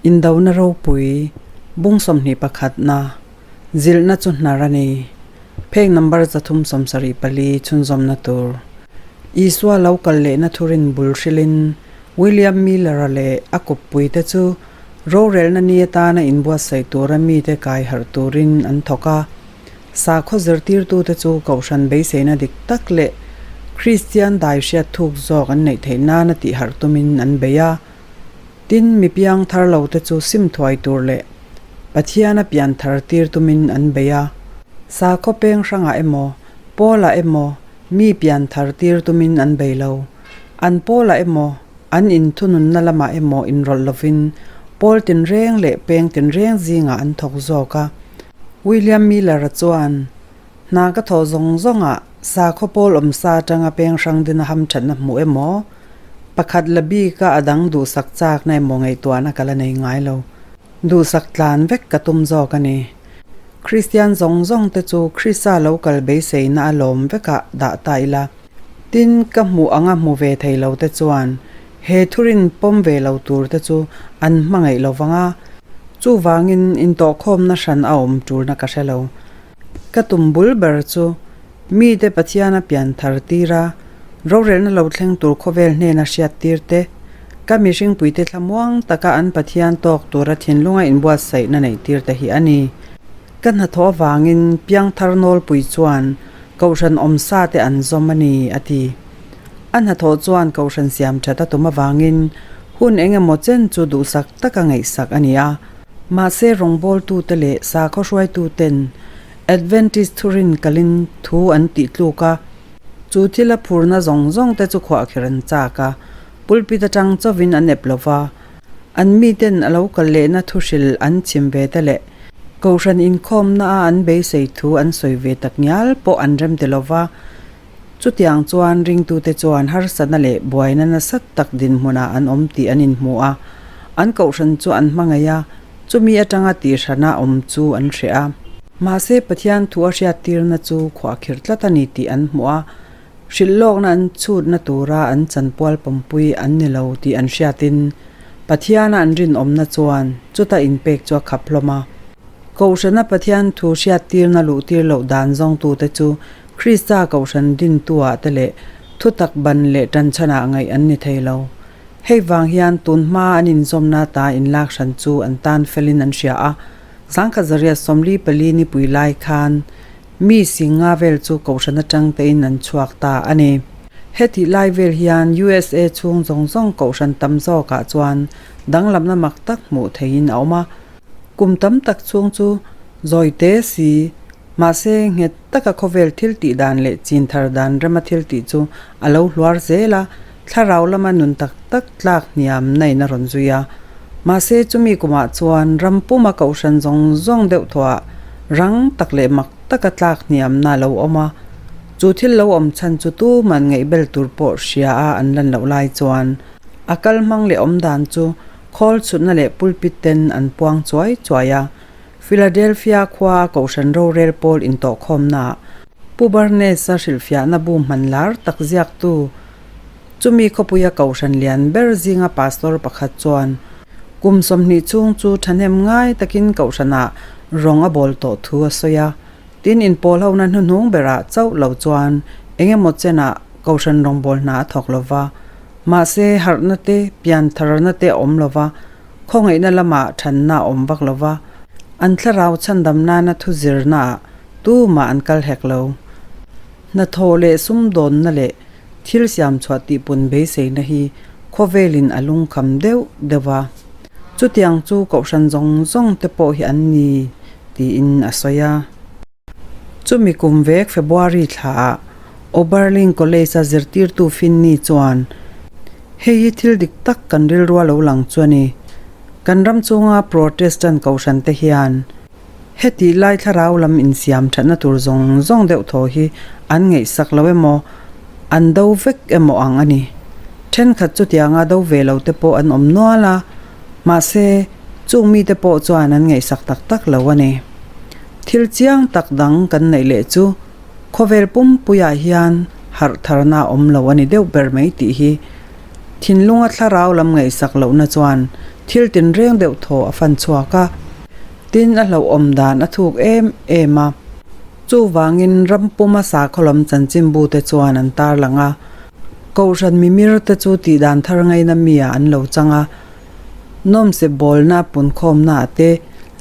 Indona ropui, bung 21 na, zilhna chu hnar a ni. Phek number 374 chhunzawmna tur. Isua lo kal lehna thurin bul hrilhin William Miller-a leh a kawppuite chu rorelna ni atana inbuatsaih tura mite kai harh turin an thawk a. Sakhaw zirtirtute chu kohhran beiseina dik tak leh Kristian dai hriat thuk zawk an neih theih nana tih harh tumin an bei a. Tin, mi piang thar lote chu sim thuai tur leh Pathiana pian thar tir tumin an bei a. Sakhaw peng hrangah emaw, Pawlah emaw mi pian thar tir tumin an bei lo. An pawlah emaw, an inthununna lamah emaw inrawlh lovin pawl tinreng leh peng tinreng zingah an thawk zawk a. William Miller-a chuan, Hna ka thawh zawng zawngah sakhaw pawl awmsa atanga peng hrang dina hamthatna hmuh emaw, pakhat la bika a dang duhsak chakna emaw ngaihtuahna ka la nei ngai lo. Duhsak tlan vek ka tum zawk a ni. Kristian zawng zawng te chu Krista lo kal beiseina a lawm vekah dah ta ila. Tin, ka hmuh anga hmu ve thei lo te chuan he thurin pawm ve lo tur te chu an hmangaih lo vang a, chuvangin intawhkhawmna hran a awm tulna ka hre lo. Ka tum bul ber chu mite Pathiana pian thar tir a, rorelna lo thleng tur khawvel hnena hriat tir te, ka mihringpuite thlamuang taka an Pathian tawk tura thinlunga inbuatsaihna neih tir te hi a ni. Ka hnathawh avangin piangthar nawlpui chuan Kohhran awmsa te an zawm a ni, a ti. A hnathawh chuan Kohhran siam that a tum avangin hun eng emaw chen chu duhsak taka ngaihsak a ni a. Mahse rawngbawltute leh sakhaw hruaituten Adventist thurin kalin thu an tih tluk a, chu thil a phurna zawng zawng te chu khuahkhir an chak a, pulpit atang chauhin an ep lo va, an miten a lo kal lehna thuhril an chim ve te leh Kohhran inkhawmna a an beisei thu an sawi ve tak ngial pawh an rem ti lova, chutiang chuan ringtute chuan harsatna leh buaina nasa tak dinhmunah an awm tih an inhmu a, an kohhran chu an hmangaih a, chumi atanga tihhrana awm chu an hreh a. Mahse Pathian thu a hriattirna chu khuahkhirh tlat a ni tih an hmu a, Hrilhlawkna an chhutna tura an chanpual pawmpui an ni lo tih an hriatin Pathiana an rinawmna chuan chuta inpek chu a khap hlawm a. Kohhrana Pathian thu hriattirna luhtir loh dan zawngtute chu Krista kohhran dintuah te leh thutak ban leh tanchhanah ngaih an ni thei lo. Hei vang hian tun hma an inzawmna ta inlak hran chu an tan felin an hria a, 1944 nipui lai khan Mi singa vel chu kohhran atang tein an chhuak ta a ni. Hetih lai vel hian USA chhung zawng zawng kohhran tam zawkah chuan danglamna mak tak hmuh theihin a awm a. Kum tam tak chhung chu zawi te si, mahse nghet taka khawvel thil tih dan leh chin thar dan rema thil tih chu a lo hluar zel a, thlarau lama nun tak tak tlak hniam nain a rawn zui a. Mahse chumi kumah chuan ram puma kohhran zawng zawng deuh thawhah rang tak leh mak taka tlak hniamna a lo awm a, chu thil lo awm chhan chu tuman ngaihbel tur pawh hria a an lan loh lai chuan a kal hmang leh awm dan chu khawl chhutna leh pulpit ten an puang chuai chuai a. Philadelphia khua kohhran rorel pawl intawhkhawmnaah Pu Barnes-a hrilhfiahna bu hman lar tak ziaktu Chumi khawpuia kohhran lian ber zinga pastor pakhat chuan kum 20 chhung chu thahnem ngai takin kohhranah rawng a bawl tawh thu a sawi a. Tin, inpawl hona hnuhnung berah chauh lo chuan eng emaw chenah kohhran rawngbâwl hna a thawk lo va. Mahse, harhna te, pian tharna te a awm lo va, khawngaihna lamah thanna a awm vak lo va, an thlarau chhandam nana thu zirnaah tumah an kal hek lo. Hnathawh leh sumdawnna leh thil siam chhuah tihpun beiseina hi khawvelin a lungkham deuh deuh a. Chutiang chu kohhran zawng zawng te pawh hi an ni tiin a sawi a. Chumi kum vek February thlaah Oberlin College-a zirtirtu Finney chuan, Hei hi thil dik tak kan rilrua lo lang chu a ni. Kan ram chunga Protestant kohhran te hian Heti lai thlarau lam insiam thatna tur zawng zawng deuh thaw hi an ngaihsak lo emaw, an do vek emaw ang a ni. Thenkhat chutianga do ve lo te pawh an awm nual a, mahse, chung mite pawh chuan an ngaihsak tak tak lo a ni. Thil chiang tak dang kan neih leh chu khawvel pumpuiah hian harh tharna a awm lo a ni deuh ber mai tih hi thinlunga thlarau lam ngaihsak lohna chuan. Thil tinreng deuh thaw a fan chhuak a, tin a hlauhawm dan a thuk em em a. Chuvangin ram puma sakhaw lam chanchinbu te chuan an tarlang a, Kohhran mimir te chu tihdan thar ngaina mi ah an lo chang a, nawmsep bawlna punkhawmna ah te,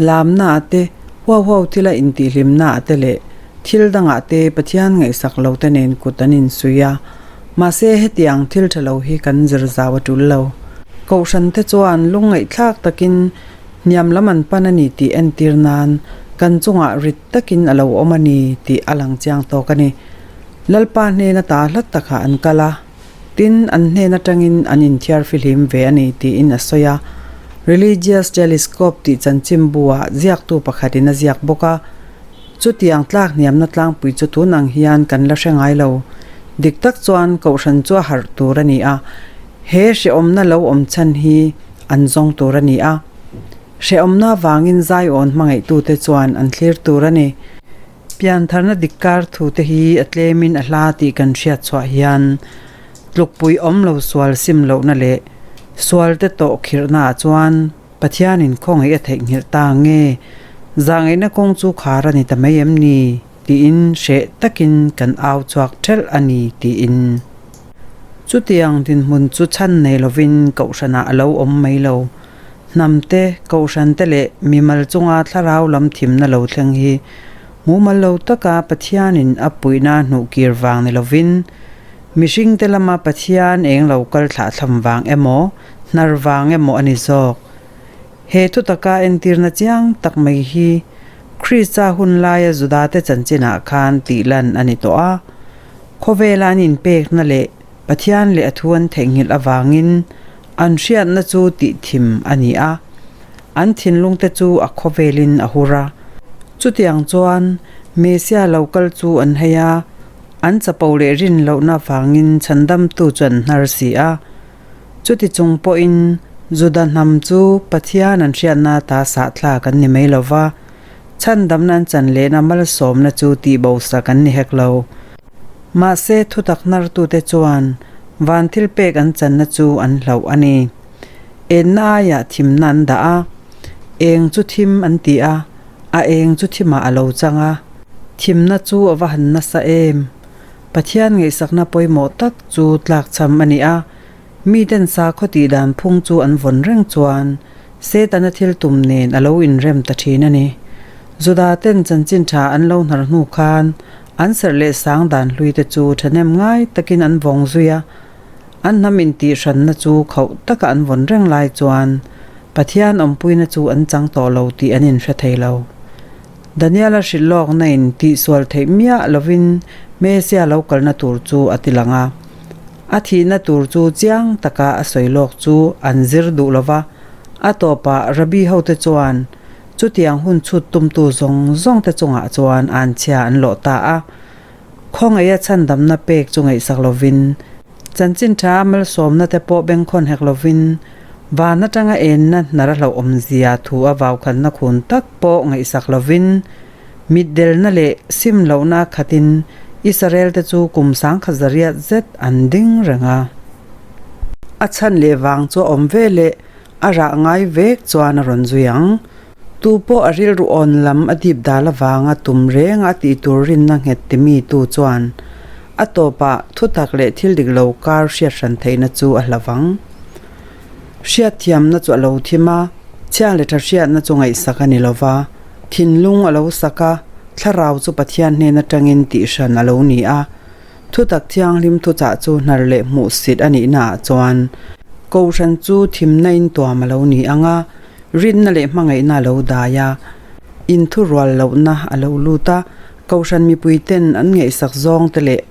lamna ah te, huau huau thila intihhlimna ah te leh thil dangah te Pathian ngaihsak lo te nen kut an insuih a. Mahse hetiang thil tha lo hi kan zir zau a tul lo. Kohhran te chuan lungngaihthlak takin hniam lam an pan a ni tih entir nan kan chungah rit takin a lo awm a ni tih a lang chiang tawk a ni. Lalpa hnena ta hlat takah an kal a, tin an hnen atangin an inthiar fihlim ve a ni tiin a sawi a. Religious Telescope tih chanchinbu ah ziaktu pakhatin a ziak bawk a. Chutiang tlak hniamna tlangpui chu tun ang hian kan la hre ngai lo. Dik tak chuan kohhran chu a harh tur a ni a, he hrehawmna lo awm chhan hi an zawng tur a ni a. Hrehawmna vangin zaiawn hmangaihtute chuan an thlir tur a ni. Piantharna dik kar thu te hi a tlemin a hla tih kan hriat chhuah hian tlukpui awm lo sual sim lohna leh sual te tawh khirhna ah chuan Pathianin khawngaih a theihnghilh ta nge zahngaihna kawng chu khar a ni ta mai em ni tiin hreh takin kan au chhuak thelh a ni tiin chutiang dinhmun chu chhan nei lovin kohhranah a lo awm mai lo. Hnam te, kohhran te leh mimal chunga thlarau lam thimna lo thleng hi mumal lo taka Pathianin a puihna hnuh kir vang ni lovin, mihring te lama Pathian eng lo kal thlahthlam vang emaw, hnar vang emaw a ni zawk. He thutaka entirna chiang tak mai hi Krista hun laia Judate chanchinah khan tih lan a ni tawh a. Khawvela an inpekna leh Pathian leh a thu an theihnghilh avangin An hriatna chu tihthim a ni a, an thinlungte chu a khawvelin a hur a. Chutiang chuan Messia lo kal chu an hei a, an chapo leh rin lohna vangin chhandamtu chu an hnar si a. Chuti chung pawhin Juda hnam chu Pathian an hriatna ta sahthlak an ni mai lo va, chhandamna an chan lehna malsawmna chu tihbosak an ni hek lo. Mahse, thutak hnartute chuan van thil pek an channa chu an hlauh a ni. Enna aiah thimna an dah a, eng chu thim an ti a, a eng chu thimah a lo chang a. Thimna chu a va han nasa em! Pathian ngaihsakna pawimawh tak chu tlakchham a ni a, miten sakhaw tih dan phung chu an vawn reng chuan Setana thil tum nen a lo inrem ta thin a ni. Juda ten chanchin tha an lo hnar hnu khan An serh leh sang dan hlui te chu thahnem ngai takin an vawng zui a, an hnam intihhranna chu khauh taka an vawn reng lai chuan Pathian awmpuina chu an chang tawh lo tih an inhre thei lo. Daniela hrilh lawkna in tihsual theih miah lovin Mesia lo kalna tur chu a ti lang a, a thihna tur chu chiang taka a sawi lawk chu an zir duh lo va, a tawpah Rabbi hote chuan Chutiang hun chhut tumtu zawng zawng te chungah chuan anchhia an lawh ta a. Khawngaih a chhandamna pek chu ngaihsak lovin, chanchin tha malsawmna te pawh bengkhawn hek lovin, van atanga enna hnar a hlauhawmzia thu a vaukhanna khun tak pawh ngaihsak lovin, mitdelna leh sim lohna khatin Israel te chu kum sangkhat zariat zet an ding reng a. A chhan leh vang chu a awm ve leh A rah ngai vek chuan a rawn zui ang. Tu pawh a rilru awn lam a dip dal avanga tum reng a tih tur rinna nghet ti mi tu chuan a tawpah thutak leh thil dik lo kar hriat hran theihna chu a hla vang. Hriatthiamna chu a lo thim a, chhia leh tha hriatna chu ngaihsak a ni lo va, thinlung a lo sak a, thlarau chu Pathian hnen atangin tihhran a lo ni a. Thutak thianghlim thuchah chu hnar leh hmuhsit a nihnaah chuan Kohhran chu thimna in tuam a lo ni ang a, rinna leh hmangaihna a lo dai a, inthurual lohna a lo lut a, Kohhran mipuiten an ngaihsak zawng te leh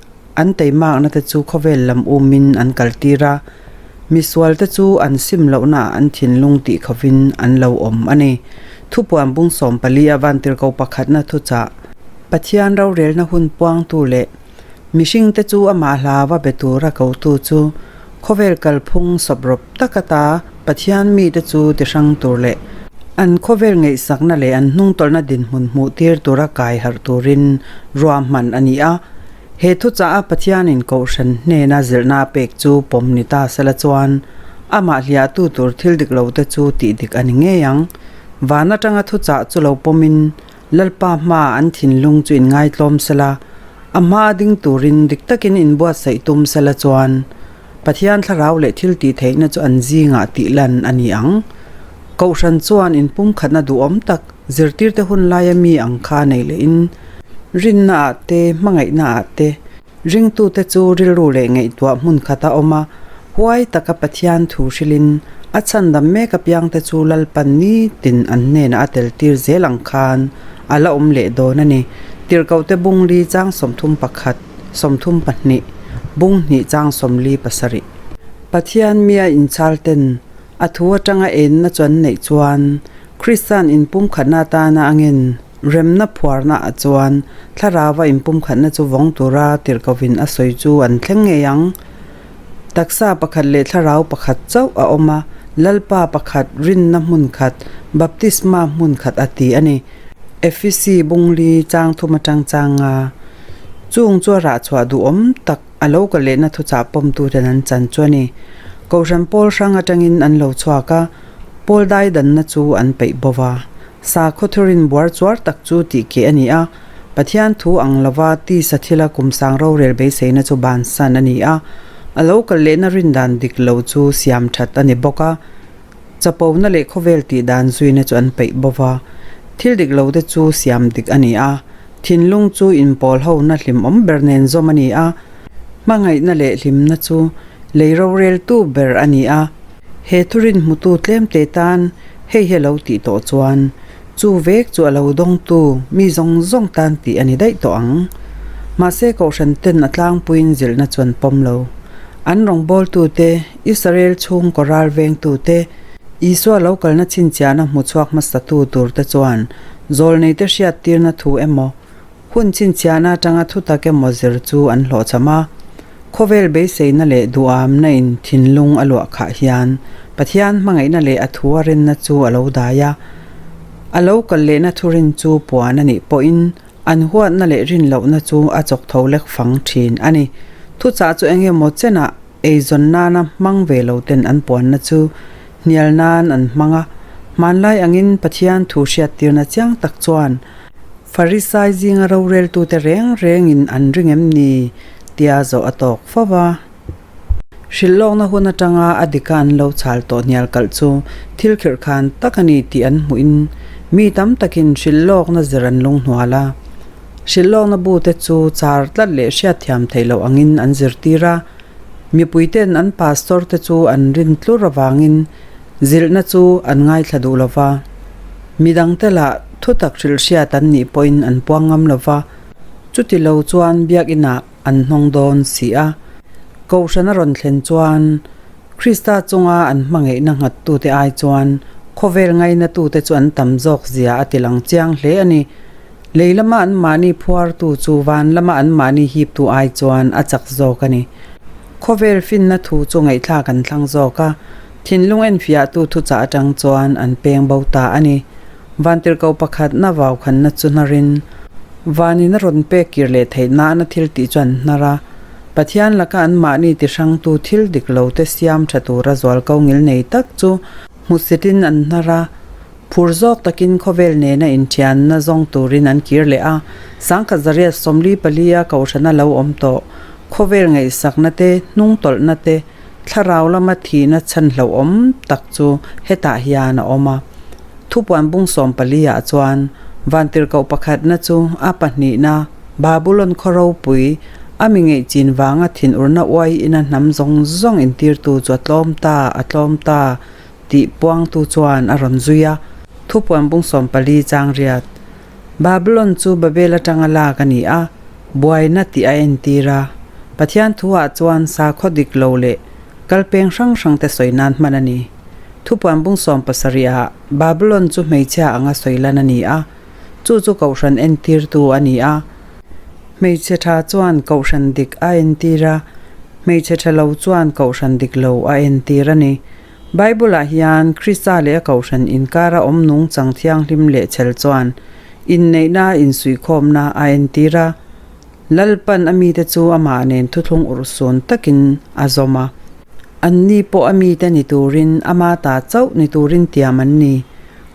an teimakna te chu khawvel lam umin an kaltir a, misual te chu an sim lohnaah an thinlung tih khovin an lo awm a ni. Thupuan bung 14 a vantirhko pakhatna thuchah Pathian rorelna hun puangtu leh mihringte chu amah hlava be tura kotu chu khawvel kalphung sawprawp tak ata Pathian mite chu tihrang tur leh an khawvel ngaihsakna leh an hnungtawlhna dinhmun hmuh tir tura kai harh turin ruahman a ni a. He thuchah a Pathianin Kohhran hnena zilhna a pek chu pawm ni ta sela chuan Amah hliahtu tur thil dik lote chu tih dik a ni ngei ang. Van atanga thuchah chu lo pawmin Lalpa hmaa an thinlung chu inngaitlawm sela, a hmaa ding turin dik takin inbuatsaih tum sela chuan Pathian thlarau leh thil tih theihna chu an zingah tih lan a ni ang. Kohhran chuan inpumkhatna duhawm tak zirtirte hun laia mi ang kha nei lehin rinnaah te, hmangaihnaah te, Ringtute chu rilru leh ngaihtuah hmun khata awm a, huai taka Pathian thu hrilhin a chhandam mek apiangte chu Lalpan nitin an hnenah a teltir zel ang khan a la awm leh dawn a ni. Tirhkohte bung li chang 31, 32, bung hnih chang 47. Pathian mia inchalten a thu atanga enna chu an neih chuan Kristian inpumkhatna atana a ngen Remna phuarna ah chuan thlarauva inpumkhatna chu vawng tura tirhkohin a sawi chu an thleng ngei ang. Taksa pakhat leh thlarau pakhat chauh a awm a, Lalpa pakhat, rinna hmun khat, baptisma hmun khat a ti a ni. Efisi bungli chang thum atang chang nga chung chu a rah chhuah duhawm tak a lo ka lehna thuchah pawmtuten an chan chu a ni. Kohhran pawl hrang atangin an lo chhuak a, pawl daidanna chu an peih bo va. Sakhaw thurin buar chuar tak chu tih keh a ni a, Pathian thu ang lova tisa thila kum sang rorel beiseina chu bansan a ni a, a lo kal lehna rindan dik lo chu siam that a ni bawk a, chapona leh khawvel tih dan zuina chu an peih bo va, thil dik lo te chu siam dik a ni a, thinlung chu inpawl hona hlimawm ber nen zawm a ni a, hmangaihna leh hlimna chu lei roreltu ber a ni a. He thurin hmutu tlemte tan hei hi a lo tih tawh chuan chu vek chu a lo dawngtu mi zawng zawng tan tih a ni daih tawh ang. Mahse Kohhran ten a tlangpuiin zilhna chu an pawm lo. An rawngbawltute, Israel chhungkaw ral vengtute, Isua lo kalna chhinchhiahna hmu chhuak hmasatu turte chuan zawlneite hriattirna thu emaw, Hun chhinchhiahna atanga thutak emaw zir chu an hlawhchham a, khawvel beiseina leh duhamna in thinlung a luah khah hian Pathian hmangaihna leh a thu a rinna chu a lo dai a. A lo kal lehna thurin chu puan a nih pawhin an huatna leh rinlohna chu a chawk tho lek fang thin a ni. Thuchah chu eng emaw chenah eizawn nana hmang ve lo ten an puanna chu hnial nan an hmang a, hmanlai angin Pathian thu hriattirna chiang tak chuan Farisai zinga roreltute reng rengin an ring em ni? tia zawh a tawk fo va. Hrilhlawkna hun atanga a dika an lo chhal tawh hnial kalh chu thil khirh khan tak a ni tih an hmuhin mi tam takin hrilhlawkna zir an lunghnual a. Hrilhlawkna bute chu char tlat leh hriatthiam theih loh angin an zirtir a. Mipuiten an pastor te chu an rin tlur avangin Zilhna chu an ngaithla duh lo va, midangte lah thutak hrilh hriat an nih pawhin an puang ngam lo va, chuti lo chuan biakinah an hnawng dawn si a. Kohhran a rawn thlen chuan Krista chunga an hmangaihna nghattute ai chuan khawvel ngainatute chu an tam zawk zia a ti lang chiang hle a ni. Lei lama anmahni phuartu chu van lama anmahni hiptu ai chuan a chak zawk a ni. Khawvel finna thu chu ngaihthlak an thlang zawk a, Thinlung enfiahtu thuchah atang chuan an peng bo ta a ni. Vantirhkoh pakhatna vaukhanna chu hnarin vanin a rawn pek kir leh theih nana thil tih chu an hnar a. Pathian laka anmahni tihrangtu thil dik lote siam tha tura zualko ngilnei tak chu hmusitin an hnar a. Phur zawk takin khawvel nena inthianna zawng turin an kir leh a. 1944 a kohhrana lo awm tawh khawvel ngaihsakna te, hnungtawlhna te, Thlarau lama thihna chhan hlauhawm tak chu hetah hian a awm a. Thupuan bung 14 ah chuan vantirhkoh pakhatna chu a pahnihna Babulon khaw ropui a mi ngeihchin vanga thinurna uai ina hnam zawng zawng intirtu chu a tlawm ta, a tlawm ta tih puangtu chuan a rawn zui a. Thupuan bung 14 chang riat Babylon chu Babel atanga lak a ni a, buaina tih a entir a. Pathian thuah chuan sakhaw dik lo leh kalpeng hrang hrangte sawi nan hman a ni. Thupuan bung 70 ah Babylon chu hmeichhia anga sawi lan a ni a, chu chu kohhran entirtu a ni a. Hmeichhe tha chuan kohhran dik a entir a, hmeichhe tha lo chuan kohhran dik lo a entir a ni. Bible-ah hian Krista leh a Kohhran inkara awm nungchang thianghlim leh chhel chuan inneihna insuihkhawmna a entir a. Lalpan a mite chu amah nen thuthlung urhsun takin a zawm a. Anni pawh a mite ni turin, ama ta chauh ni turin tiam an ni.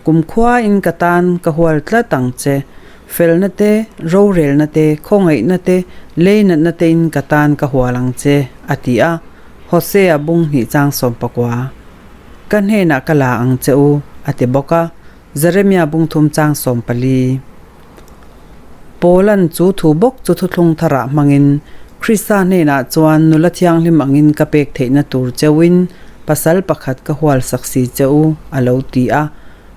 Kumkhuain ka tan ka hual tlat ang che. Felna te, rorelna te, khawngaihna te, leinatna tein ka tan ka hual ang che, a ti a. Hosea bung hnih chang 19. Ka hnenah ka la ang che u, a ti bawk a. Jeremia bung thum chang 14. Paula'n chu thu bawk chu thuthlung tharah hmangin Krista hnenah chuan nula thianghlim angin ka pek theihna tur cheuin pasal pakhat ka hual sak si che u, a lo ti a.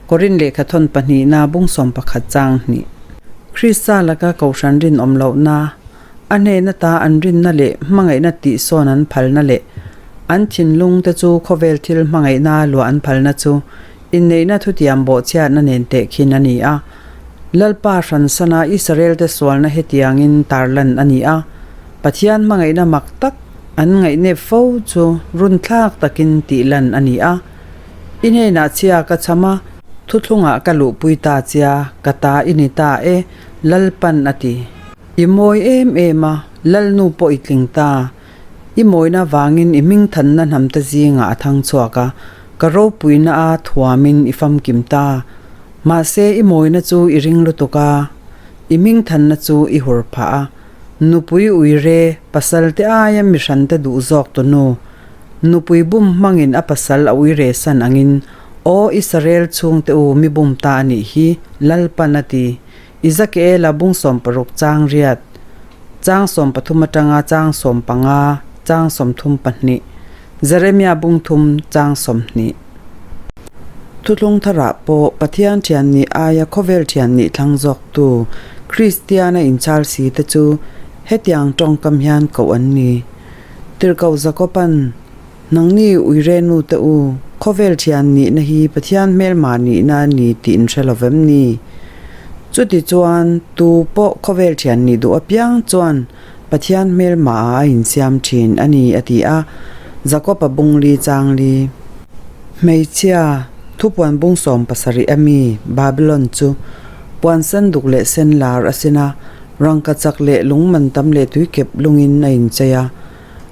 Korin lehkhathawn pahnihna bung 11 chang hnih. Krista laka kohhran rinawm lohna, a hnena ta an rinna leh hmangaihna tihsawn an phalna leh an thinlungte chu khawvel thil hmangaihna luah an phalna chu Inneihna thutiam bawhchhiatna nen tehkhin a ni a. Lalpa hransana Israelte sualna hetiangin tarlan a ni a. Pathian hmangaihna mak tak an ngaihnep fo chu runthlak takin tihlan a ni a. I hnenah chhia ka cham a, thuthlungah ka luhpui ta chia, ka ta i ni ta e, Lalpan a ti. I mawi em em a, Lalnu pawh i tling ta. I mawina vangin i hmingthanna hnamte zingah a thang chhuak a, ka ropuina a thuamin i famkim ta. Mahse i mawina chu i ring lutuk a, i hmingthanna chu i hur phah a. Nupui uire, pasal te aia mi hran te duh zawk tu nu. Nupui bum hmangin a pasal a uire san angin, Aw Israel chhungte u mi bum ta a nih hi, Lalpan a ti. Ezekiela bung 60 chang riat, chang 13 atanga chang 15, chang 32, Jeremia bung thum chang 20. Thuthlung tharah pawh Pathian thian nih aia khawvel thian nih thlang zawktu Kristiana inchhal si te chu hetiang tawngkam hian koh an ni. Tirhkoh Jakoban Nangni uire nu te u, khawvel thian nihna hi Pathian hmelma nihna a ni tih in hre lo vem ni? Chuti chuan tu pawh khawvel thian nih duh apiang chuan Pathian hmelma ah a insiam thin a ni a ti a, Jakob-a bungli changli. Hmeichhia, thupuan bung 70 a mi, Babylon chu puan sen duk leh sen lar a sin a, rangkachak leh lung man tam leh tuikep lungin a inchei a.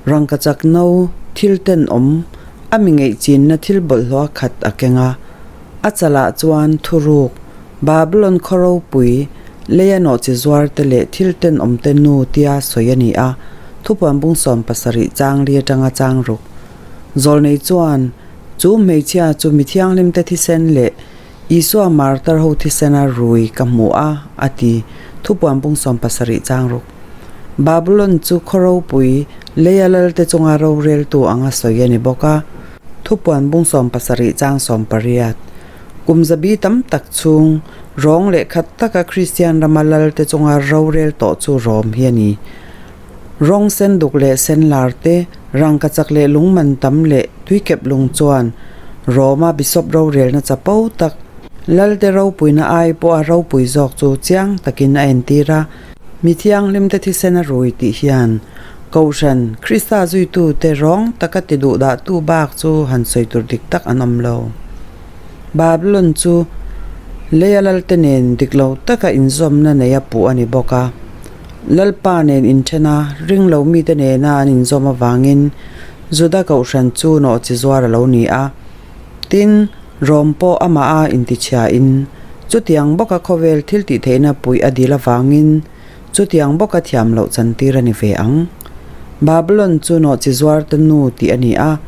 Rangkachak no, thil tenawm, a mi ngeihchinna thil bawlhhlawh a khat a keng a. A chalah chuan thuruk, Babylon khaw ropui, leia nawhchi zuar te leh thil tenawm te nu tia sawi a ni a, thupuan bung 70 chang li atanga chang ruk. Zawlnei chuan, Chu hmeichhia chu mi thianghlim te thisen leh Isua martar ho thisena rui ka hmu a, a ti, thupuan bung 70 chang ruk. Babulon chu khaw ropui, leia lalte chunga roreltu anga sawi a ni bawk a. Thupuan bung 70 chang 18. Kum zabi tam tak chhung, rawng leh khat taka Kristian rama lalte chunga rorel tawh chu Rom hi a ni. Rawng sen duk leh sen lar te, rangkachak leh lung man tam leh tuikep lung chuan Roma Bishop rorelna chapo tak, lalte ropuina ai pawha ropui zawk chu chiang takin a entir a. Mi thianghlimte thisen a rui tih hian Kohhran Krista zuitute rawng taka ti duh dahtu bak chu han sawi tur dik tak an awm lo. Babylon chu leia lalte nen dik lo taka inzawmna neia puh a ni bawk a. Lalpa nen inthen a, ring lo mite nena an inzawm avangin Juda Kohhran chu nawhchi zuar a lo ni a. Tin, Rom pawh amah a intichhiain, chutiang bawka khawvel thil tihtheihna puih a dil avangin chutiang bawka thiam loh chantir a ni ve ang. Babylon chu nawhchi zuarte nu tih a ni a,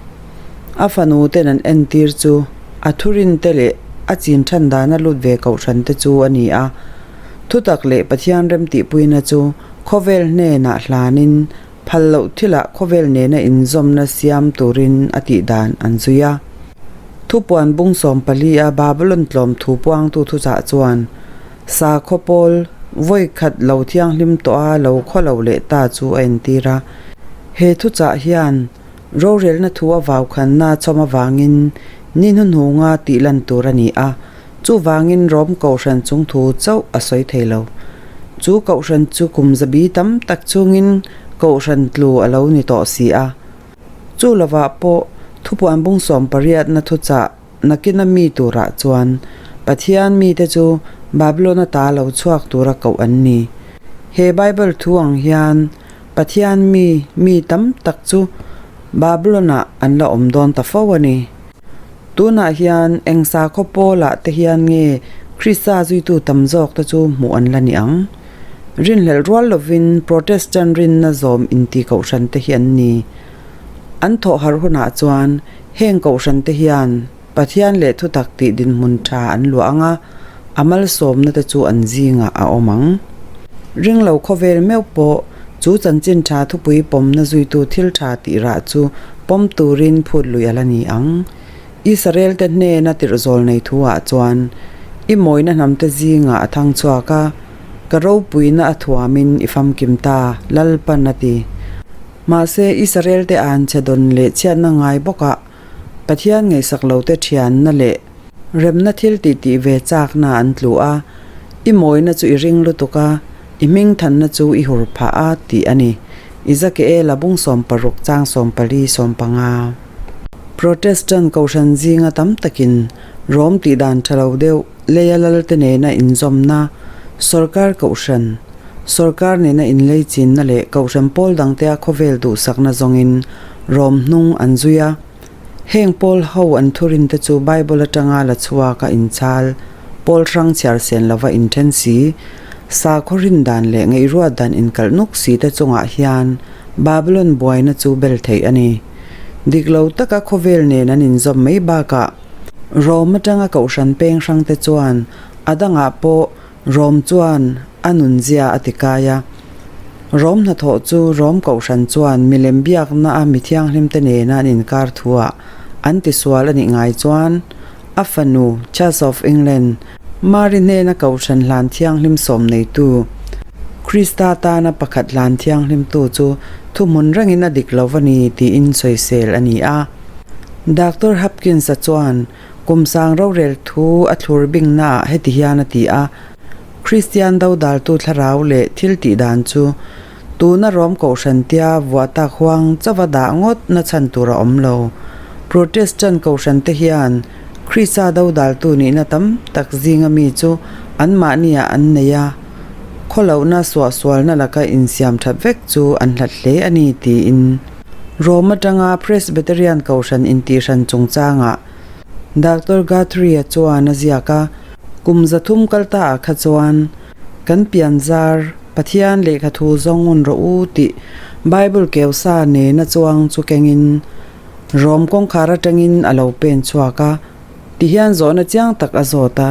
a fanu ten an entir chu a thurinte leh a chin than dana lut ve kohhrante chu a ni a. Thutak leh Pathian remtihpuina chu khawvel hnenah hlanin Phal loh thilah khawvel nena inzawmna siam turin a tih dan an zui a. Thupuan bung 14 a Babylon tlawm thu puangtu thuchah chuan, Sakhaw pawl vawi khat lo thianghlim tawh a lo khaw lo leh ta chu a entir a. He thuchah hian rorelna thu a vaukhanna chhawm avangin ni hnuhnunga tih lan tur a ni a. Chuvangin Rom Kohhran chung thu chauh a sawi thei lo. Chu Kohhran chu kum zabi tam tak chungin Kohhran tlu a lo ni tawh si a. Chu lovah pawh thupuan bung 80 na thuchah nakina mi turah chuan Pathian mite chu Babylon ata lo chhuak tura koh an ni. He Bible thu ang hian Pathian mi mi tam tak chu. Babylon-ah an la awm dawn ta fo a ni. Tunah hian eng sakhaw pawlah te hian nge Krista zuitu tam zawk te chu hmuh an la ni ang? Rinhlelh rual lovin Protestant rinna zawm inti kohhran te hi an ni. An thawh harh hunah chuan heng kohhran te hian Pathian leh thutak tih dinhmun tha an luah ang a, a malsawmna te chu an zingah a awm ang. Ringlo khawvel meuh pawh chu chanchin tha thupui pawmna zuitu thil tha tih rah chu pawm turin phut lui a la ni ang. Israel te hnena tirhzawl nei thu ah chuan i mawina hnamte zingah a thang chhuak a, ka ropuina a thuamin i famkim ta, Lalpan a ti. Mahse Israel te anchhe dawn leh chhiatna ngai bawkah Pathian ngaihsak lote thianna leh remna thil tih tih ve chakna an tlu a, i mawina chu i ring lutuk a, i hmingthanna chu i hur phah a tih a ni. Ezekiel-a bung 60 chang 14 15. Protestant kohhran zinga tam takin Rom tih dan tha lo deuh leia lalte nena inzawmna, sorkar kohhran, sorkar nena inleichinna leh kohhran pawl dangtea khawvel duhsakna zawngin Rom hnung an zui a. Heng pawl ho an thurinte chu Bible atanga la chhuak a inchal, pawl hrang chhiar sen lova inthen si, sakhaw rin dan leh ngaihruat dan inkalh nuk si te chungah hian Babylon buaina chu bel theih a ni. Dik lo taka khawvel nen an inzawm mai bakah Rom atanga kohhran peng hrangte chuan a dangah pawh Rom chuan a nunzia a ti kai a. Rom hnathawh chu Rom kohhran chuan milem biakna a mi thianghlimte nena an inkar thuah an tisual a nih ngai chuan a fanu Charles of England, Mary hnena kohhran hlan thianghlim sawm neitu, Krista tana pakhat hlan thianghlimtu chu thuhmun rengin a dik lo va ni tiin sawisel a ni a. Doctor Hopkins-a chuan Kum sang rorel thu a thlur bingnaah heti hian a ti a, Kristian dodaltu thlarau leh thil tih dan chu tuna Rom kohhran tia vuah tak huang chauva dah ngawt na chhan tur a awm lo. Protestant kohhran te hian Krista dodaltu nihna tam tak zinga mi chu anmahniah an nei a, khawlohna suahsualna laka insiam that vek chu an hlat hle a ni tiin Rom atanga Presbyterian kohhran intihhran chungchangah Doctor Guthrie-a chuan a ziak a, Kum 300 kal ta ah kha chuan kan pian zar Pathian lehkha thu zawng ngun rawh u tih Bible keu sa nena chuang chu kengin Rom kawngkhar atangin a lo pen chhuak a, tihian zawhna chiang tak a zawt a,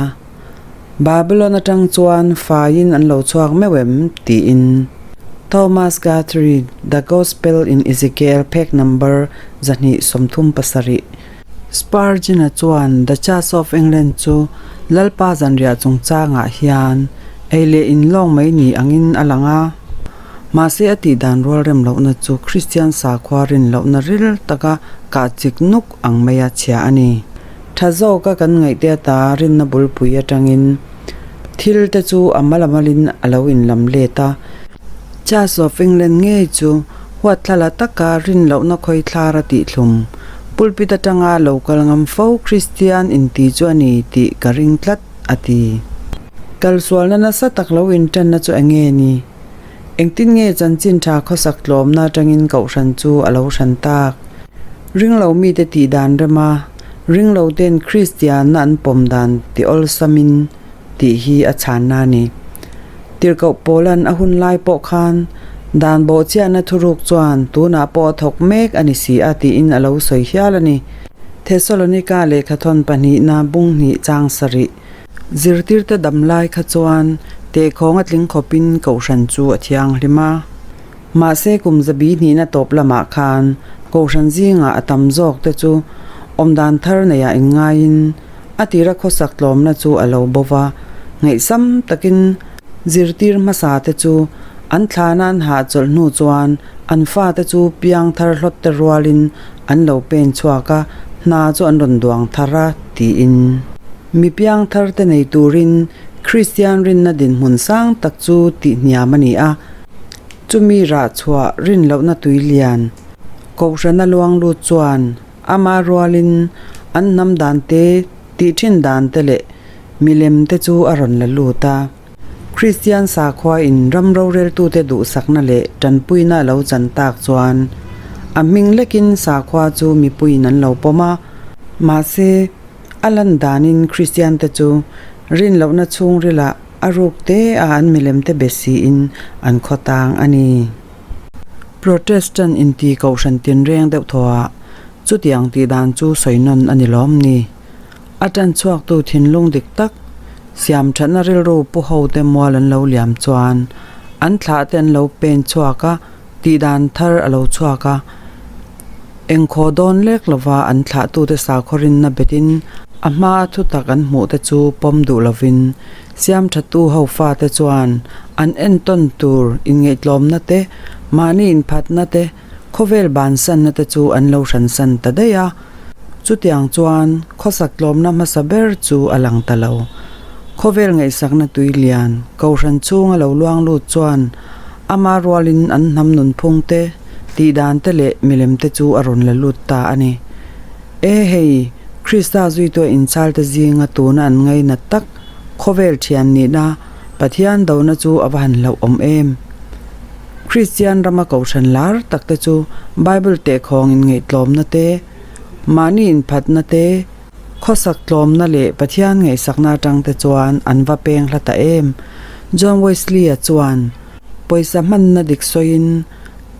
Babylon atang chuan faiin an lo chhuak meuh em? tiin. Thomas Guthrie, The Gospel in Ezekiel phek number 237. Spurgeon-a chuan The Church of England chu Lalpa zanriah chungchangah hian ei leh inlawng mai ni angin a lang a. Mahse a tih dan rual rem lohna chu Kristian sakhua rin lohna ril taka kah chik nuk ang maia chhia a ni. Tha zawka kan ngaihte ata rinna bulpui atangin thil te chu a mal a malin a lo inlam let a. Church of England ngei chu huatthlala taka rin lohna khawi thlar a tihthlum. Pulpit atanga lo kal ngam fo Kristian inti chu a ni tih ka ring tlat, a ti. Kalsualna nasa tak lo intanna chu eng nge ni? Engtin nge chanchin tha khawsak tlawmna atangin kohhran chu a lo hran tak? Ringlo mite tih dan rema ringlo ten Kristianna an pawm dan ti awlsamin tih hi a chhanna a ni. Tirhkoh Paula'n a hun lai pawh khan dan bawhchiahna thuruk chuan tunah pawh a thawk mek a ni si a tiin a lo sawi hial a ni. Thesalonika lehkhathawn pahnihna bung hnih chang sarih. Zirtirte dam lai kha chuan tehkhawng a tling khawpin kohhran chu a thianghlim a. Mahse kum zabi hnihna tawp lamah khan kohhran zingah a tam zawk te chu awmdan thar neiah inngaiin a tira khawsak tlawmna chu a lo bo va, ngaihsam takin zirtir hmasa te chu an thlana an hahchawlh hnu chuan an fate chu piang thar hlawt te rualin an lo pen chhuak a, hna chu an rawn duang thar a, tiin. Mi piang thar te nei turin Kristian rinna dinhmun sang tak chu tih hniam a ni a, chumi rah chhuah rin lohna tui lian Kohhrana luang lut chuan ama rualin an hnam dan te, tih thin dan te leh milem te chu a rawn la lut a. Kristian sakhua in ram roreltute duhsakna leh tanpuina a lo chan tak chuan A hming lekin sakhua chu mipuiin an lo pawm a, mahse, a lan danin Kristiante chu rinlohna chhungrilah a ruk te a an milemte be siin an khaw tang a ni. Protestant inti kohhran tinreng deuh thawhah chutiang tih dan chu sawi nawn a ni lawm ni. A tan chhuaktu thinlung dik tak, siam thatna rilru pu hote mual an lo liam chuan an thlah te an lo pen chhuak a, tih dan thar a lo chhuak a. Engkhaw dawn lek lova an thlahtute sakhaw rinna betin a hmaa thutak an hmuh te chu pawm duh lovin siam thatu ho fate chuan an entawn tur inngaihtlawmna te, mahni inphatna te, khawvel bansanna te chu an lo hransan ta daih a. Chutiang chuan khawsak tlawmna hmasa ber chu a lang ta lo. Khawvel ngaihsakna tui lian, kohhran chhunga lo luang lut chuan ama rualin an hnam nunphung te, tihdan te leh milem te chu a rawn la lut ta a ni. E hei, Krista zuitua inchhalte zinga tuna an ngainat tak khawvel thian nihna Pathian dona chu a va han hlauhawm em? Kristian rama kohhran lar tak te chu Bible tehkhawng inngaihtlawmna te, mahni inphatna te, khawsak tlawmna leh Pathian ngaihsakna atang te chuan an va peng hla ta em? John Wesley-a chuan pawisa hmanna dik sawiin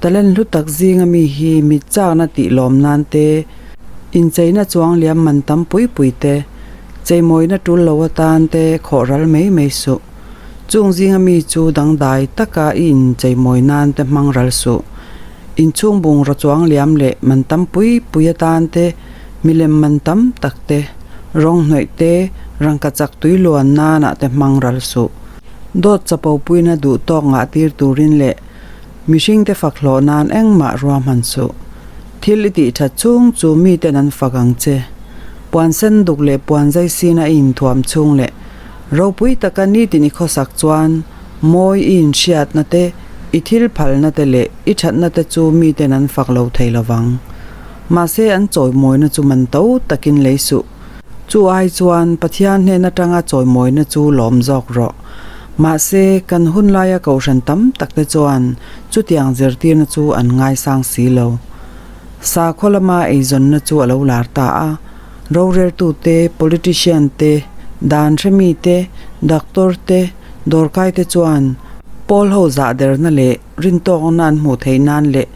talent hlu tak zinga mi hi mit chakna tih lawm nan te, incheina chuang liam man tam pui pui te, cheimawina tul lo atan te khawh ral mai mai suh. Chung zinga mi chu dangdai taka i incheimawi nan te hmang ral suh. Inchhung bungraw chuang liam leh man tam pui pui atan te, milem man tam tak te, rawng hnawih te, rangkachak tui luan nanah te hmang ral suh. Dawt chapo puina duh tawk ngah tir turin leh mihringte fak hlawh nan engmah ruahman suh. Thil i tih that chhung chu miten an fak ang che. Puan sen duk leh puan zai sina i inthuam chhung leh Ropui taka nitin i khawsak chuan mawi i inhriatna te, i thil phalna te leh i thatna te chu miten an fak lo thei lovang. Mahse an chawimawina chu man to takin lei suh. Chu ai chuan Pathian hnen atanga chawimawina chu lawm zawk rawh. Mahse kan hun laia kohhran tam tak te chuan chutiang zirtirna chu an ngaisang si lo. Sakhaw lama eizawnna chu a lo lar ta a. Roreltute, politician te, dan hremi te, doctor te, dawrkai te chuan pawl ho zah derna leh rintawkna an hmuh theih nan leh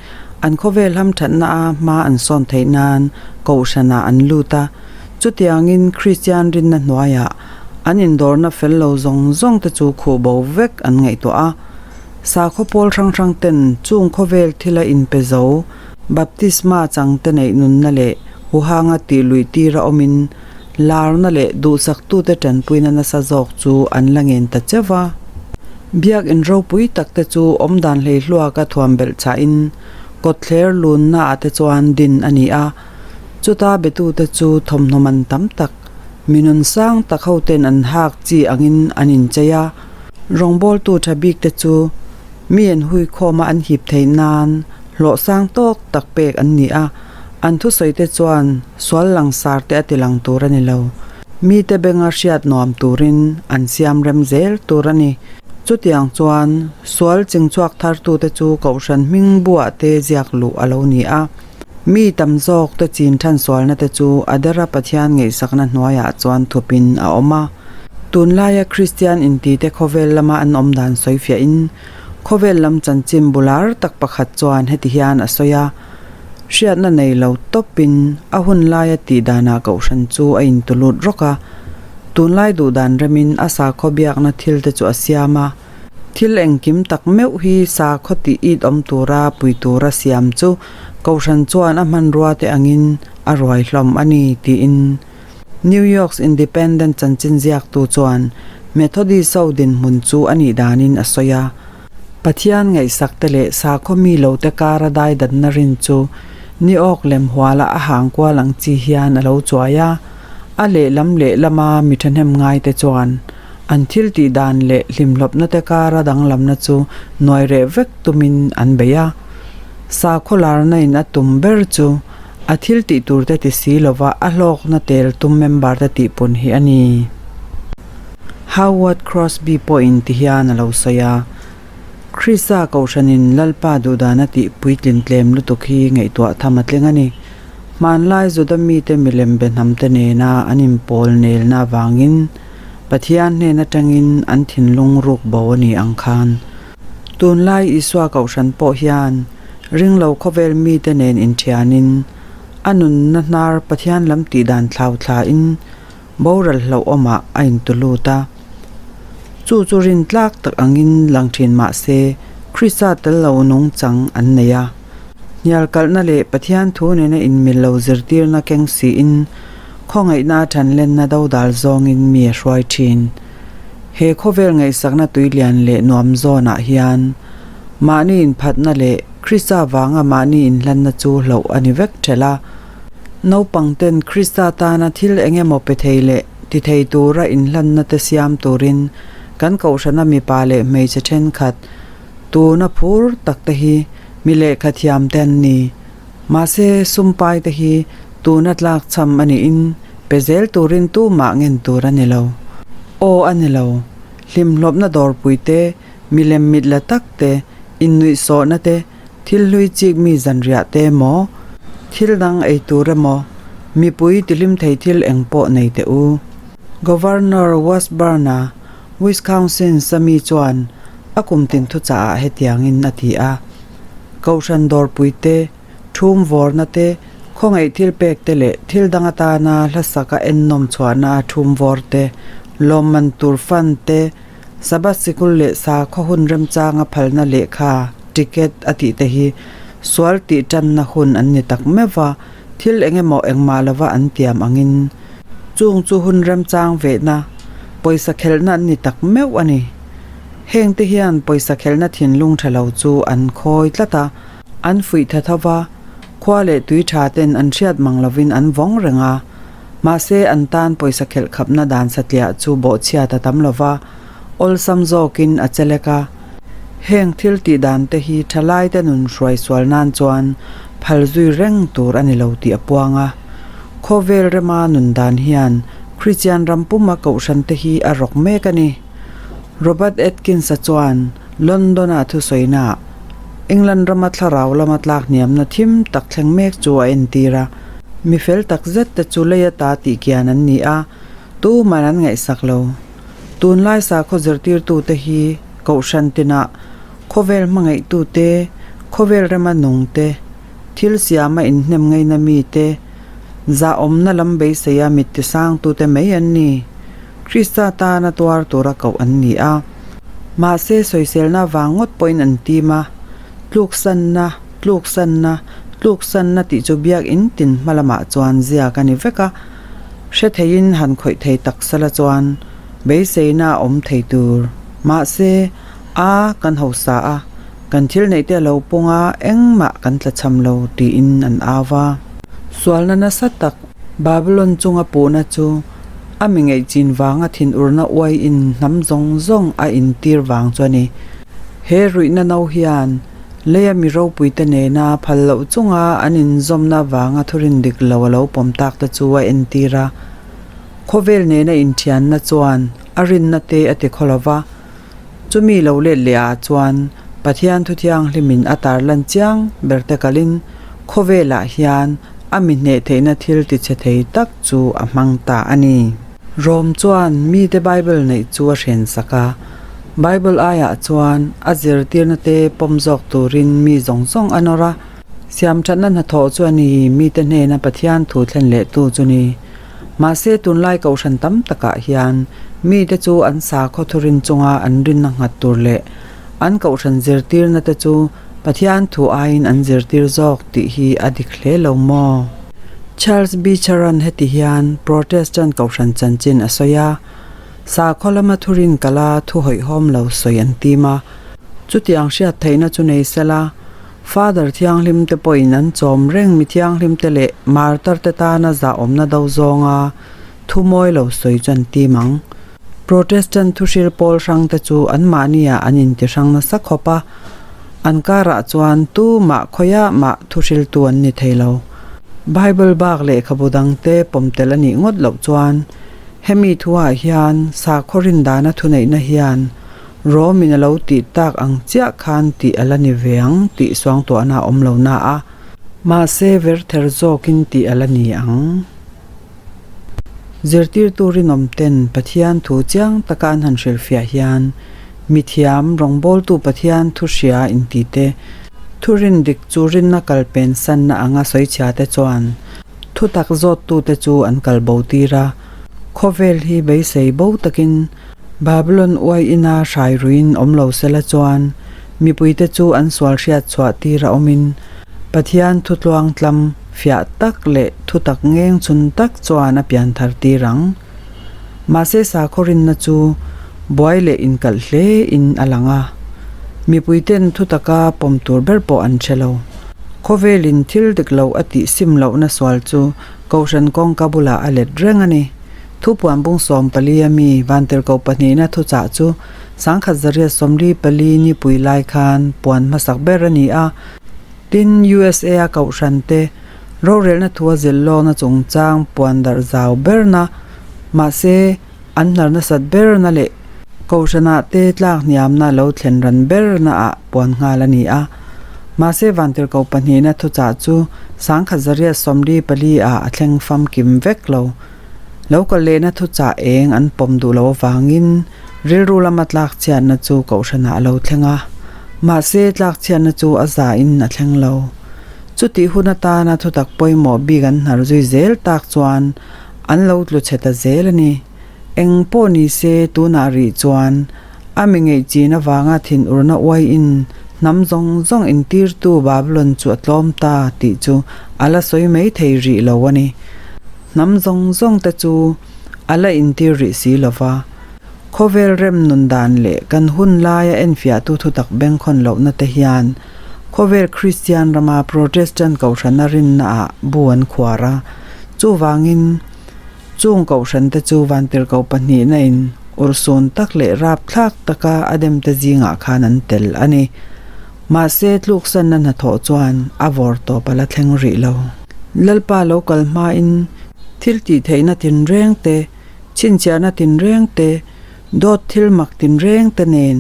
an khawvel hamthatna a hma an sawn theih nan kohhranah an lut a. Chutiangin Kristian rinna hnuaiah an indawrna fel lo zawng zawng te chu khuh bo vek an ngaihtuah a. Sakhaw pawl hrang hrang ten chung khawvel thila inpe zo Baptisma changte neih nunna leh huhanga tih luih tira awmin larna leh duhsaktute tanpuina nasa zawk chu an la ngen ta cheu va. Biakin ropui takte chu awmdan hleihluaka thuam belh chhahin kawtthler lunnaah te chuan din a ni a, chuta betute chu thawmhnaw man tam tak, mi nun sang tak hoten an hak chi angin an inchei a, rawngbawltu tha bikte chu Mi an huikhawma an hip theih nan hlawh sang tawk tak pek an ni a, an thusawite chuan sual langsar te a ti lang tur a ni lo. Mite benga hriat nuam turin an siam rem zel tur a ni. Chutiang chuan sual chingchhuak thartute chu Kohhran hming buah te ziak luh a lo ni a. Mi tam zawk te chin than sualna te chu a dera Pathian ngaihsakna hnuaiah chuan thupin a awm a. Tunlaia Kristian intite khawvel lama an awm dan sawi fiahin khawvel lam chanchin bular tak pakhat chuan heti hian a sawi a, Hriatna nei lo tawpin a hun laia tih danah kohhran chu a intulut rawk a, tunlai duhdan remin a sakhaw biakna thil te chu a siam a, thil engkim tak meuh hi sakhaw tih it awm tura pui tura siam chu kohhran chuan a hmanrua te angin a ruai hlawm a ni tiin New York's Independent chanchin ziaktu chuan Methodist ho dinhmun chu a nih danin a sawi a. Pathian ngaihsakte leh sakhaw mi lote kara daidanna rin chu Ni awk lem huala a hang kual ang chi hian a lo chuai a. A lehlam lehlama mi thahnem ngaite chuan an thil tih dan leh hlimhlawpnate kara danglamna chu nuai reh vek tumin an bei a. Sakhaw larna in a tum ber chu A thil tih tur te ti si lova a hlawkna tel tum member te tih pun hi a ni. Howard Crosby pawhin ti hian a lo sawi a. Krista Kohhranin Lalpa duhdan a tih puitlin tlem lutuk hi ngaihtuah tham a tling a ni. Hmanlai Juda mite milem be hnamte nena an inpawl nelna avangin Pathian hnen atangin an thinlung ruk bo a ni ang khan. Tunlai Isua Kohhran pawh hian ringlo khawvel mite nen inthianin a nunna hnar Pathian lam tihdan thlau thlain boral hlauhawmah a intu lut a. Chu chu rintlak tak angin lang thin mah se Krista tel lo nungchang an nei a. Hnialkalhna leh Pathian thu nena inmil lo zirtirna keng siin khawngaihna thanlenna dodal zawngin mi a hruai thin. He khawvel ngaihsakna tuilian leh nuam zawnah hian mahni inphatna leh Krista vanga mahni inhlanna chu hloh a ni vek thelh a. Naupangten Krista tana thil eng emaw pe thei leh ti thei tura inhlanna te siam turin kan kohhrana mipa leh hmeichhe thenkhat tuna phur tak te hi mi lehkha thiam te an ni. Mahse, sumpai te hi tuna tlak cham a niin pe zel turin tumah ngen tur a ni lo. Aw a ni lo. Hlimhlawpna dawrpui te, milem mit la tak te, innuihsawhna te, Thil hlui chik mi zanriah te emaw, thil dang ei tur emaw, mipui tihlim thei thil eng pawh nei teh u. Governor Washburn-a Wisconsin-sa mi chuan a kum tin thuchah ah hetiangin a ti a, Kohhran dawrpui te, thum vawrna te, khawngaih thil pek te leh thil dang atana hlasaka ennawm chhuahna a thum vawr te, lawmman tur fund te, Sabbath sikul leh sakhaw hun remchanga phalna lehkha, ticket, a tih te hi sual tih tanna hun an ni tak meuh va, thil eng emaw engmah lova an tiam angin chung chu hun remchang vehna, pawisa khelhna an ni tak meuh a ni. Heng te hian pawisa khelhna thinlung tha lo chu an khawi tlat a, an fuih tha tho va, khua leh tui tha ten an hriat mang lovin an vawng reng a. Mahse, an tan pawisa khelh khapna dan satliah chu bawhchhiat a tam lo va, awlsam zawkin a che lek a. Heng thil tih dan te hi thalaite nun hruai sual nan chuan phal zui reng tur a ni lo tih a puang a. Khawvel rema nun dan hian Kristian ram puma kohhran te hi a rawk mek a ni. Robert Atkins-a chuan London-a thusawiinaah England rama thlarau lama tlak hniamna thim tak thleng mek chu a entir a. Mi fel tak zet te chu lei ata tih kian an ni a, tuman an ngaihsak lo. Tunlai sakhaw zirtirtute hi Kohhran tinah khawvel hmangaihtute, khawvel rema nungte, thil siama inhnem ngaina mite, zahawmna lam beiseia mit tisangtute mai an ni. Krista tana tuar tura koh an ni a. Mahse sawiselna vang ngawt pawhin an tim a, tluksanna, tluksanna, tluksanna tih chu biakinn tin hma lamah chuan ziak a ni vek a, hre theiin han khawih thei tak sala chuan beiseina a awm thei tur. Mahse, a kan hausa a, kan thil neih te a lo pung a, engmah kan tlachham lo tiin an au va. Sualna nasa tak Babylon chunga puhna chu a mi ngaihchin vanga thinurna uaiin hnam zawng zawng a intir vang chu a ni. He ruihna no hian leia mi ropuite nena phal loh chunga an inzawmna vanga thurin dik lo a lo pawm tak te chu a entir a. Khawvel nena inthianna chuan a rinna te a ti khaw lo va, chumi lo let leh ah chuan Pathian Thuthianghlimin a tarlan chiang ber te kalin khawvelah hian a mi hneh theihna thil tichhe thei tak chu a hmang ta a ni. Rom chuan mite Bible neih chu a hrensak a, Bible aiah chuan a zirtirna te pawm zawk turin mi zawng zawng a nawr a. Siamthatna hnathawh chu a ni, mite hnena Pathian thu thlen lehtu chu ni. Mahse tunlai kohhran tam takah hian mite chu an sakhaw thurin chunga an rinna nghat tur leh an kohhran zirtirna te chu Pathian thu aiin an zirtir zawk tih hi a dik hle lo maw? Charles Beecher-a'n heti hian Protestant kohhran chanchin a sawi a, Sakhaw lama thurin kala thu hawihhawm lo sawi an tim a, chutiang hriat theihna chu nei sela, Father thianghlim te pawhin an chawm reng mi thianghlim te leh martar te tana zahawmna do zawnga thu mawi lo sawi chu an tim ang. Protestant thuhril pawl hrang te chu anmahniah an intihrang nasa khawp a, an karah chuan tumah khawiah mah thuhriltu an ni thei lo. Bible bak lehkhabu dangte pawm tel a nih ngawt loh chuan hemi thuah hian sakhaw rindana thuneihna hian. Rom-in a lo tih tak ang chiah khan tih a la ni ve ang tih suangtuahna a awm lo na a, mahse verther zawkin tih a la ni ang. Zirtirtu rinawmten Pathian thu chiang taka an han hrilhfiah hian mithiam rawngbawltu Pathian thu hria intite thurin dik chu rinna kalpen sanna anga sawichhiate chuan thutak zawttute chu an kal bo tir a, khawvel hi beisei bo takin Babylon uai ina hrai ruiin awm lo sela chuan mipuite chu an sual hriat chhuah tir a awmin Pathian thutluang tlam fiah tak leh thutak ngeng chhun tak chuan a pian thar tir ang. Mahse sakhaw rinna chu buai leh inkalh hle in a lang a, mipuiten thutaka pawm tur ber pawh an hre lo. Khawvelin thil dik lo a tih sim lohna sual chu Kohhran kawngka bulah a let reng a ni. Thupuan bung 14 a mi Vantirhkoh pahnihna thuchah chu 1974 nipui lai khan puan hmasak ber a ni a. Tin, USA a kohhran te rorelna thu a zilh lawkna chungchang puan darh zau berna, mahse an hnar nasat berna leh kohhranah te tlak hniamna lo thlen ran berna ah puan nghal a ni a. Mahse Vantirhkoh pahnihna thuchah chu 1974 ah a thleng famkim vek lo. Lo kal lehna thuchah eng an pawm duh loh avangin rilru lama tlak chhiatna chu kohhranah a lo thleng a. Mahse tlak chhiatna chu a zain a thleng lo. Chutih hun atana thutak pawimawh bik an hnar zui zel tak chuan an lo tlu chhe ta zel a ni. Eng pawh ni se tunah rih chuan a mi ngeih chin avanga thinurna uaiin hnam zawng zawng intirtu Babylon chu a tlawm ta tih chu a la sawi mai thei rih lo a ni. Hnam zawng zawng te chu a la intir rih si lo va. Khawvel rem nun dan leh kan hun laia enfiahtu thutak bengkhawn lohna te hian khawvel Kristian rama Protestant kohhrana rinnaah bu an khuar a. Chuvangin chung kohhrante chu vantirhkoh pahnihna in urhsun tak leh rapthlak taka a demte zingah khan an tel a ni. Mahse tluksanna hnathawh chuan a vawr tawp a la thleng rih lo. Lalpa lo kal hmain thil tih theihna tinreng te, chhinchhiahna tinreng te, dawt thil mak tinreng te nen,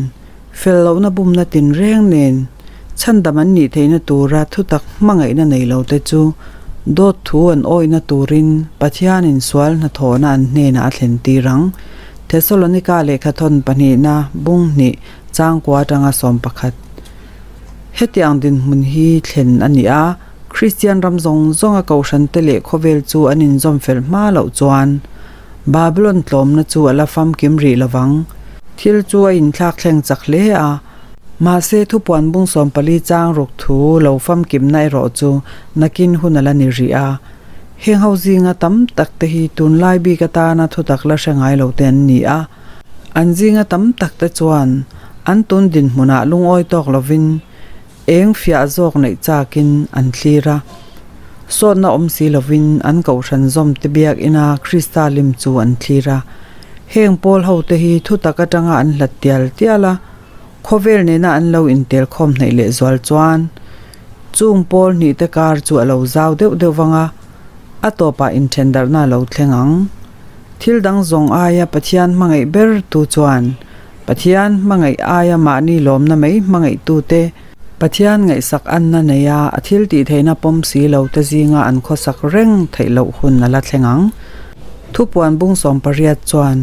fel lohna bumna tinreng nen, chhandam an nih theihna tura thutak hmangaihna nei lo te chu dawt thu an awihna turin Pathianin sual hnathawhna an hnenah a thlen tir ang. Thesalonika lehkhathawn pahnihna bung hnih changkua atanga 11. Hetiang dinhmun hi thlen a ni a, Kristian ram zawng zawnga kohhrante leh khawvel chu an inzawm fel hma loh chuan Babylon tlawmna chu a la famkim rih lovang. Thil chu a inthlak thleng chak hle a, mahse thupuan bung 14 chang ruk thu lo famkimna erawh chu nakin hun a la ni rih a. Heng ho zinga tam tak te hi tunlai bik atana thutak la hre ngai lo te an ni a. An zinga tam tak te chuan an tun dinhmunah lungawi tawk lovin eng fiah zawk neih chakin an thlir a. Sawtna awm si lovin an kohhran zawm te biakina Krista lim chu an thlir a. Heng pawl ho te hi thutak atanga an hlat tial tial a, khawvel nena an lo intel khawm hnaih leh zual chuan chung pawl hnih te kar chu a lo zau deuh deuh vang a, a tawpah inthendarhna a lo thleng ang. Thil dang zawng aia Pathian hmangaih ber tu chuan Pathian hmangaih aia mahni lawmna mai hmangaih tute, Pathian ngaihsak anna neia a thil tih theihna pawm si lo te zinga an khawsak reng theih loh hun a la thleng ang. Thupuan bung 18 chuan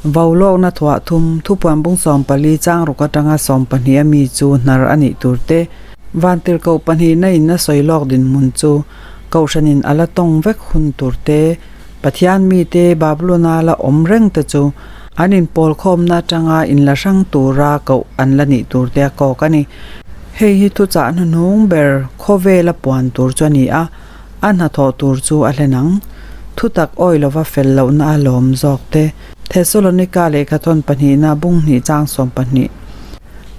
Vaulawkna thuah thum Thupuan bung 14 chang ruk atanga 12 a mi chu hnar a nih tur te, Vantirhkoh pahnihna in a sawi lawk dinhmun chu Kohhranin a la tawng vek hun tur te, Pathian mite Babylon-a la awm reng te chu an inpawl khawmna atanga inla hrang tura koh an la nih tur te a kawk a ni. Hei hi thuchah hnuhnung ber khawvela puan tur chu a ni a, a hnathawh tur chu a hlen ang. Thutak awi lova fel lohna a lawm zawk te. Thesalonika lehkhathawn pahnihna bung hnih chang 12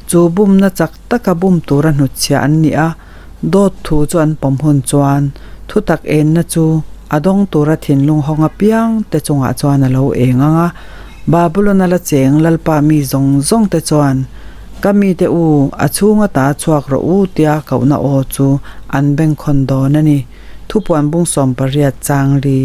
chu bumna chak taka bum tura hnutchhiah an ni a. Dawt thu chu an pawm hun chuan thutak enna chu a dawng tura thinlung hawng apiang te chungah chuan a lo eng ang a. Babylon-a la cheng Lalpa mi zawng zawng te chuan, Ka mite u, a chhung ata chhuak rawh u tia kohna aw chu an bengkhawn dawn a ni. Thupuan bung 18 chang li.